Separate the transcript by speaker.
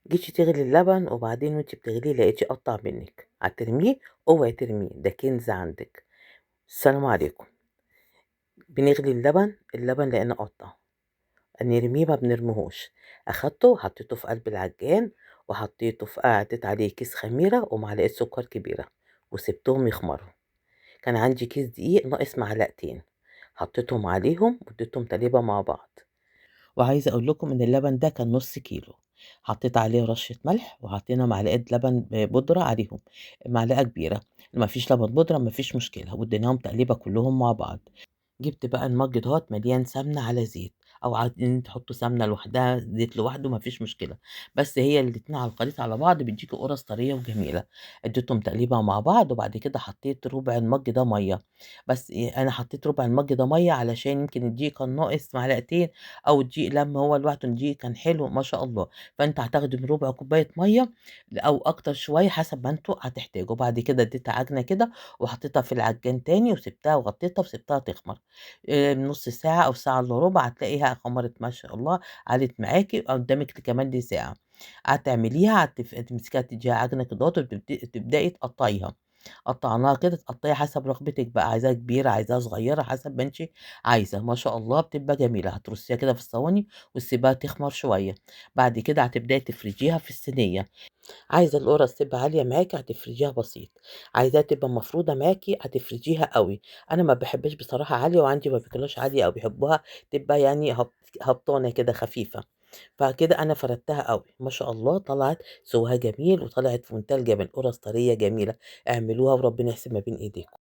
Speaker 1: جيتِ تغلي اللبن وبعدين وأنتِ بتغليه لقيتيه قطّع منِّك، هترميه؟ اوعي ترميه، ده كنز عندِك. السلام عليكم. بنغلي اللبن، اللبن لقيناه قطّع، نرميه ما بنرميهوش، أخدته وحطيته في قلب العجان وحطيته في حطيت عليه كيس خميرة ومعلقة سكر كبيرة وسبتهم يخمروا. كان عندي كيس دقيق ناقص معلقتين، حطيتهم عليهم واديتهم تقليبة مع بعض. وعايزة أقول لكم إن اللبن ده كان نص كيلو، حطيت عليه رشة ملح وحطينا معلقة لبن بودرة عليهم، معلقة كبيرة، ما فيش لبن بودرة ما فيش مشكلة، واديناهم تقليبة كلهم مع بعض. جبت بقى المج دهوت مليان سمنة على زيت، أو عايزين تحطوا سمنة لوحدها زيت لوحده ما فيش مشكلة، بس هي الاتنين على الخليط على بعض بيديكوا قرص طرية وجميلة. اديتهم تقليبة مع بعض، وبعد كده حطيت ربع المج ده مية، بس إيه، أنا حطيت ربع المج ده مية علشان يمكن الدقيق كان ناقص معلقتين، أو الدقيق لما هو لوحده الدقيق كان حلو ما شاء الله، فأنت هتاخدي من ربع كوباية مية أو أكتر شوية حسب ما انتوا هتحتاجوا. بعد كده اديتها عجنة كده وحطيتها في العجان تاني وسبتها وغطيتها وسبتها تخمر. نُص ساعة أو ساعة إلا ربع هتلاقيها خمرت ما شاء الله، عالت معاكِ قدامِك كمان دي ساعة. هتعمليها تمسكيها تدّيها عجنة كدهوّة تبدئي تقطّعيها. قطعناها كده تقطّعي حسب رغبتِك بقى، عايزاها كبيرة، عايزاها صغيرة، حسب ما أنتِ عايزة، ما شاء الله بتبقى جميلة. هترصيها كده في الصواني وتسيبيها تخمر شوية. بعد كده هتبدئي تفرديها في الصينية. عايزة القرص تبقى عالية معاكِ هتفرديها بسيط، عايزاها تبقى مفرودة معاكِ هتفرديها أوي. أنا ما باحبهاش بصراحة عالية، وعندي ما بياكلوهاش عالية أوي، بيحبوها تبقى يعني هبطانة كده خفيفة، فكده أنا فردتها أوي، ما شاء الله طلعت سواها جميل وطلعت في منتهى الجمال، قرص طرية جميلة. اعملوها وربنا يحسن ما بين إيديكم.